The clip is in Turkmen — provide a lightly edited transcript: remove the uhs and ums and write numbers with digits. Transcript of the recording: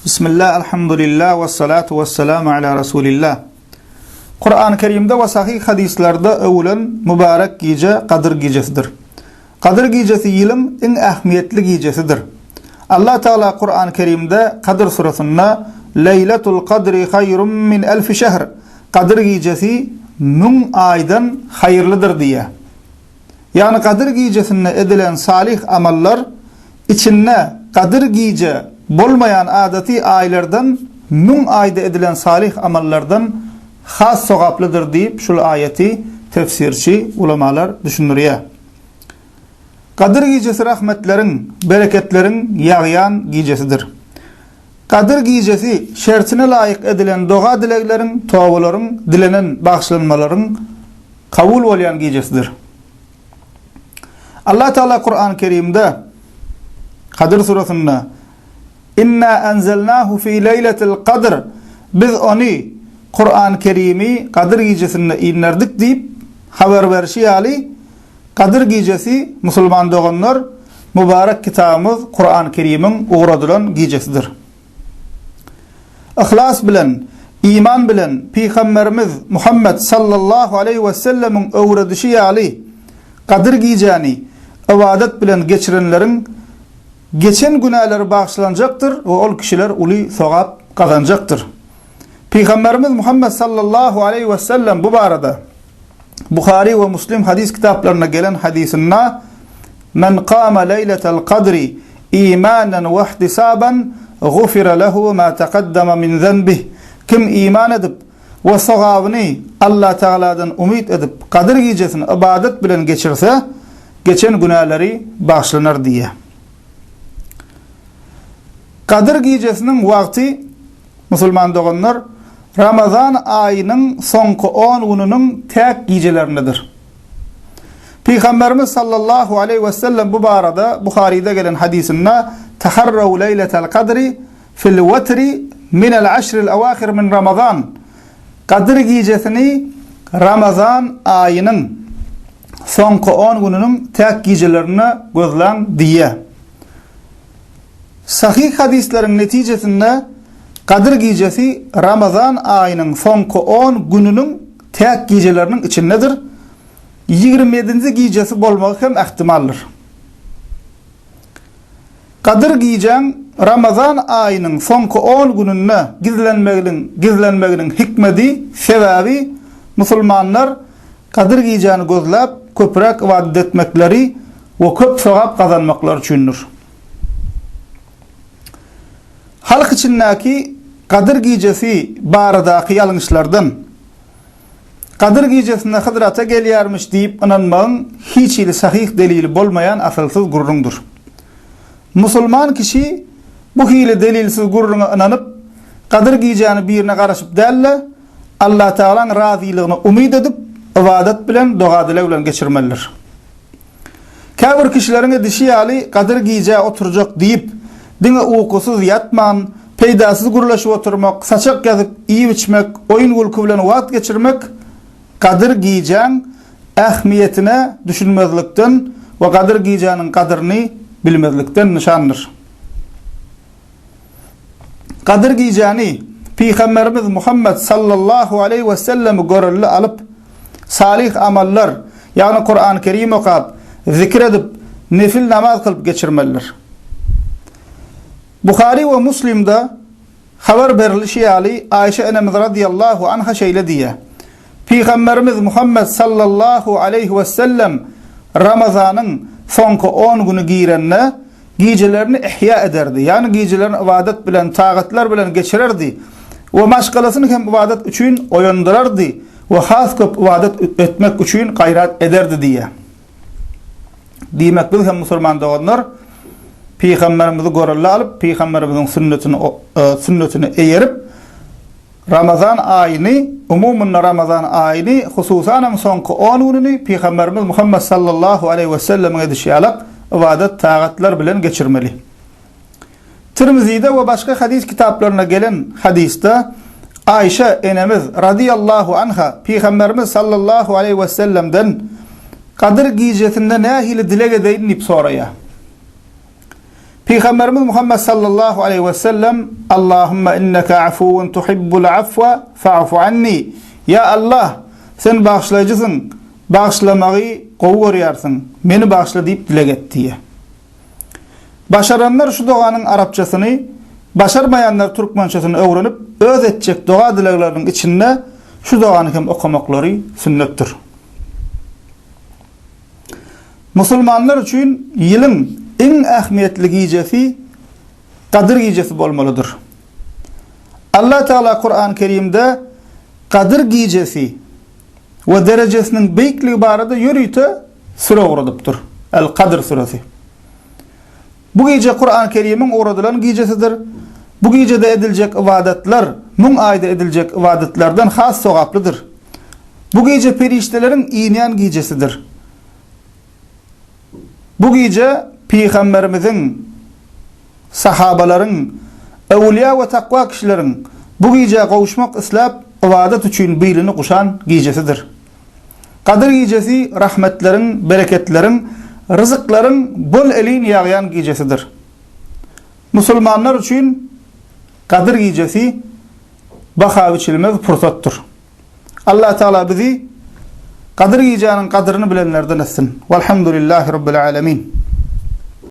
Bismillah, alhamdulillah, wessalatu wessalamu ala rasulillah. Kur'an-ı Kerimde we sahyh hadislarda öwülen mübarek gije Gadyr gijesidir. Gadyr gijesi ýylyň iň ähmiýetli gijesidir. Allah Tagala Kur'an-ı Kerimde Kadyr surasynda Leýletul kadri haýrun min elfi şehr Gadyr gijesi müň aýdan haýyrlydyr diýýär. Ýagny Gadyr gijesinde edilen salyh amallar içinde Gadyr gije bolmaýan adaty aýlardan müň aýda edilen salyh amallardan has sogaplydyr diýip şul aýaty tefsirçi ulamalar düşündirýär. Gadyr gijesi rahmetleriň, bereketleriň ýagýan gijesidir. Gadyr gijesi şertine laýyk edilen doga-dilegleriň, tobalaryň, dilenen bagyşlanmalaryň kabul bolýan gijesidir. Allah Teala Kur'an-ı Kerimde Kadyr surasynda Inna enzelnahu fi leýletil kadr Biz ony Kur'an-ı Kerimi Gadyr gijesinde inderdik diýip habar berşi ýaly Gadyr gijesi musulman doganlar mübarek kitabymyz Kur'an-ı Kerimiň ugradylan gijesidir. Yhlas bilen, iman bilen Pygamberimiz Muhammet sallallahu aleýhi we sellemiň öwredişi ýaly Gadyr gijäni ybadat bilen geçirenleriň geçen günäleri bagyşlanjakdyr we ol kişiler uly sogap gazanjakdyr. Pygamberimiz Muhammet sallallahu aleýhi we sellem bu barada Buhary we Muslim hadys kitaplarynda gelen hadysynda Men kama leýletel kadri imanen we ihtisaban gufira lehu ma takaddama min zenbih Kim iman edip we sogabyny Allatagaladan umyt edip Gadyr gijesini ybadat bilen geçirse, geçen günäleri bagyşlanar diýýär. Gadyr gijesiniň wagty Musulman doganlar, Ramazan aýynyň soňky on gününiň täk gijelerindedir. Pygamberimiz sallallahu aleýhi wesellem bu barada Buharyda gelen hadysynda, Taharraw leýletel kadri fil wetri minel aşril awahir min Ramazan, Gadyr gijesini Ramazan aýynyň soňky on gününiň täk gijelerinde gözläň diýýär. Sahyh hadyslaryň netijesinde Gadyr gijesi Ramazan aýynyň soňky on gününiň täk gijeleriniň içindedir, ýigrimi ýedinji gijesi bolmagy hem ähtimaldyr. Gadyr gijäň Ramazan aýynyň soňky on gününde gizlenmeginiň gizlenmeginiň hikmedi, sebäbi, musulmanlar Gadyr gijäni gözläp, köpräk ybadat etmekleri we köp sogap gazanmaklary üçindir. Halk içindäki Gadyr gijesi baradaky ýalňyşlardan, Gadyr gijesinde Hydyr ata gelýärmiş diýip ynanmagyň hiç hili sahyh delili bolmaýan asylsyz gürrüňdir. Musulman kişi bu hili delilsiz gürrüňe ynanyp, Gadyr gijäni birine garaşyp däl-de, Allatagalaň razylygyny umyt edip, ybadat bilen, doga-dileg bilen geçirmelidir. Käbir kişileriň edişi ýaly Gadyr gijä oturjak diýip, diňe ukusyz ýatman, peýdasyz gürleşip oturmak, saçak ýazyp iýip-içmek, oýun-gülki bilen wagt geçirmek Gadyr gijäň ähmiýetine düşünmezlikden we Gadyr gijäniň gadyryny bilmezlikden nyşandyr. Gadyr gijäni Pygamberimiz Muhammet sallallahu aleýhi we sellemi görelde alyp, salyh amallar, ýagny Kurany Kerim okap, zikir edip, nefil namaz kylyp geçirmelidir. Buhary we Muslimde habar berilişi ýaly, Aýşe enemiz radiyallahu anha şeýle diýýär, Pygamberimiz Muhammet sallallahu aleýhi we sellem Ramazanyň soňky on güni girende, Gijelerini ihýa ederdi, ýagny gijelerini ybadat bilen, tagatlar bilen geçirerdi we maşgalasyny hem ybadat üçin oýandyrardy we has köp ybadat etmek üçin gaýrat ederdi diýýär. Diýmek biz hem musulman doganlar Pygamberimizi görelde alyp, Pygamberimiziň sünnetini sünnetine eýerip, Ramazan aýyny, umumynda Ramazan aýyny, hususanam soňky on gününi Pygamberimiz Muhammet sallallahu aleýhi we sellemiň edişi ýalak ybadat, tagatlar bilen geçirmeli. Tirmizide we başga hadys kitaplarynda gelen hadysda Aýşe enemiz radiyallahu anha Pygamberimiz sallallahu aleýhi we sellemden Gadyr gijesinde nähili dileg edeýin diýip soraýar. Pygamberimiz Muhammet sallallahu aleýhi we sellem Allahumma inneke afuwun tuhibbul afwa fa'fu anni. Ýa Allah, sen bagyşlaýjysyň, bagyşlamagy gowy görýärsiň, meni bagyşla diýip dileg et diýýär. Başaranlar şu doganyň arapçasyny, başarmaýanlar türkmençesini öwrenip, öz etjek doga-dilegleriniň içinde şu dogany hem okamaklary sünnetdir. Musulmanlar üçin ýylyň iň ähmiýetli gijesi Gadyr gijesi bolmalydyr. Allah Tagala Kur'an Kerimde Gadyr gijesi we derejesiniň beýikligi barada ýörite süre ugradypdyr. El-Kadr süresi. Bu gije Kur'an Kerimiň ugradylan gijesidir. Bu gijede ediljek ybadatlar müň aýda ediljek ybadatlardan has sogaplydyr. Bu gije perişdeleriň inýän gijesidir. Bu gije Pygamberimiziň, sahabalaryň, öwülýa we takwa kişileriň bu gijä gowuşmak isläp ybadat üçin bilini guşan gijesidir. Gadyr gijesi rahmetleriň, bereketleriň, ryzyklaryň bol-elin ýagýan gijesidir. Musulmanlar üçin Gadyr gijesi baha biçilmez pursatdyr. Allah Tagala bizi Gadyr gijäniň gadyryny bilenlerden etsin. Walhamdulillahi Rabbil Alemin.